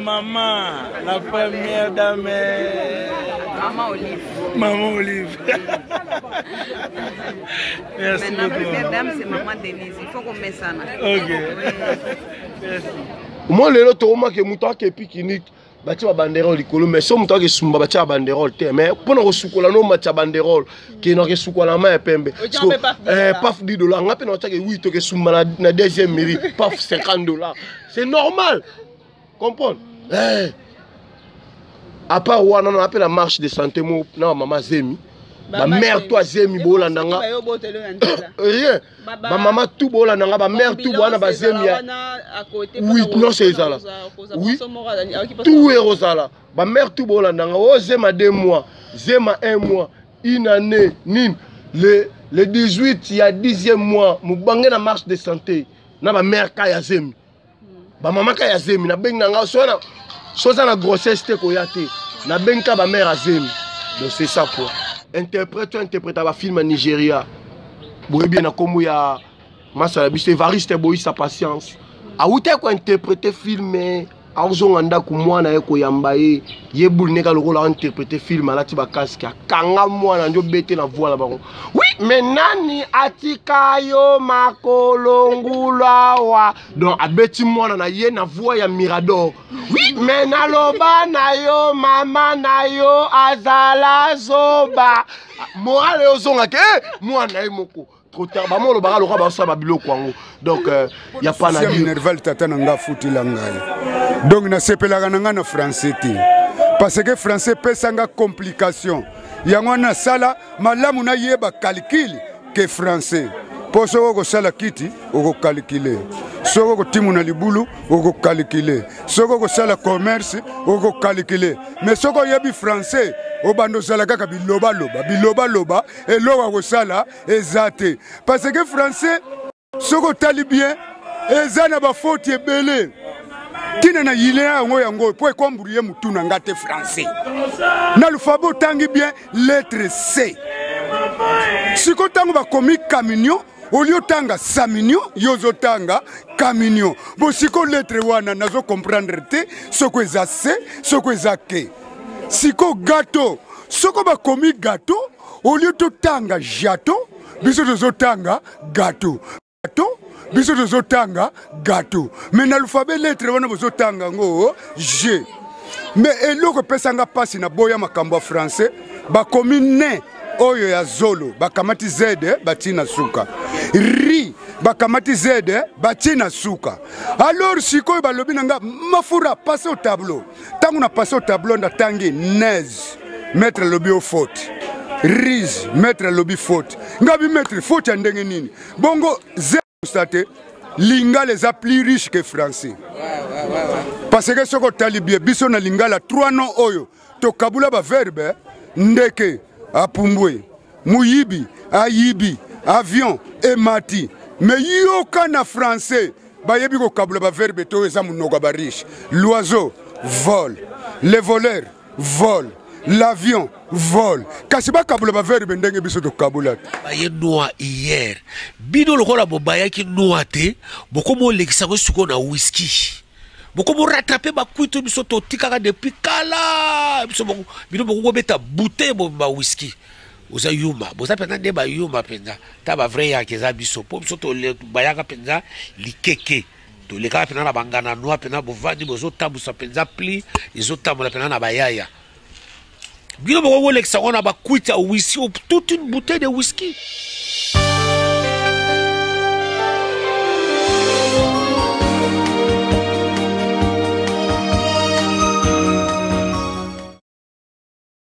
maman, la première dame. Maman Olive. Maman Olive. Merci Maintenant, beaucoup. La première dame, c'est maman Denise. Il faut qu'on mette ça. Ok. Merci. Moi, lelo tokomaki moto ake pique-nique batia babanderole likolo, mais so moto akesumba batia babanderole te, mais mpona kosukola no matia banderole ke na kesukola na mai ya pembe paf 10 $. Nga mpe na otiake wi tokesumba na deuxième mairie, paf 50 $, c'est normal, comprendre eh. À part wana, na mpe na marche de santé mo na bamama zemi, bamare to azemi boolanda nga rien, bamama tu boolanda nga, bamare tu bowana bazemi ya oui, nyonso ezala, oui, tout ekozala. Bamare tu boolanda nga, oyo zema 2 mois, zema 1 mois, une année nini, le 18 ya 10e mois, mobange na marche de santé na bamare ka ya zemi, bamama ka ya zemi. Nabengi na nga so oza na grossesse te, koya te. Nabengi ka bamare ya zemi. Donc c'est ça quoi, interprète oyo interprète bafilme ya Nigeria, boyebi ye na nkombo ya masala biso Evariste Boyisa Patience. Awutaki kointerprete film, azonga ndako, mwana ye koyamba ye, ye bulu neka lokola ainterprete film, alati bacasque, akanga mwana nde obete na voi na bango. Oui, mais nani atika yo makolo ngulu awa? Donc abeti mwana na ye na voi ya Mirador. Oui, mais naloba na yo, mama na yo azala zoba, morale ozongaka e mwana ye moko trop tard. Bamo olobaka lokola basala babiloko yango. Donc ya pas na minerval. Tata na nga afutila ngai, donc nasepelaka na ngai na français te, parce que français epesanga complication. Yango wana nasala malamu nayeba calcul ke français, mpo soki okosala kiti, okokalkule, soki okotimuna libulu, okokalkule, soki okosala commerce, okokalkule. Mais soki oyebi français, obanda ozala kaka bilobaloba, bilobaloba, eloko ya kosala eza te, parce que français, soki otali bien, eza na bafaute ebele. Ntina na yile yango yango mpo ekoembrouiller mutu na nga te. Français na alphabet, otangi bien lettre C, sikoyo ntango bakomi camion, olie otanga saminion, yo ozotanga camion. Bo sikoyo lettre wana nazocomprendre te soko eza C, soko eza K. Sikoyo gâteau, soko bakomi gâteau, olie totanga jato, biso tozotanga gâteau, gâteau, biso tozotanga gâteau. Mais na alphabet, lettre wana bozotanga yango G. Mais eloko epesanga mpasi na boya makambo ya français, bakomi ne oyo ya zolo, bakamati z batie na suka, ri bakamati z batie na suka. Alors sikoyo balobi na nga: "Mafura, passe au tableau." Ntango na passe au tableau, natangi nez, maître alobi o faute, rise, maître alobi faute. Ngabi: "Maître, faute ya ndenge nini?" Bongo te, lingala eza plus riche que français, parce que soki otali bien, biso na lingala, trois noms oyo tokabula baverbe: ndeke apumbwe, muyibi ayibi, avion emati. Mais yoka na français, bayebi kokabula baverbe to eza monoko ya bariche: l'oiseau vole, le voleur vole, l'avion vole. Kasi bakabula baverbe ndenge biso tokabula te. Baye noa hier, bino lokola bobayaki noa te, bokomi olekisa ngo sikoyo na whisky, bokomi orattraper bakwito biso totikaka depuis kala. Biso bino bokoki kobeta bouteille bobima whisky. Oza yuma, boza mpenza nde bayuma mpenza. Ta bavrai yake eza biso, mpo biso bayaka mpenza likeke, tolekaka mpenza na bangana noa mpenza. Bovandi, bozotambusa mpenza pli, ezotambola mpenza na bayaya. Bino bokoki kolekisa ngo na bakwiti ya whisky, toute une bouteille de whisky.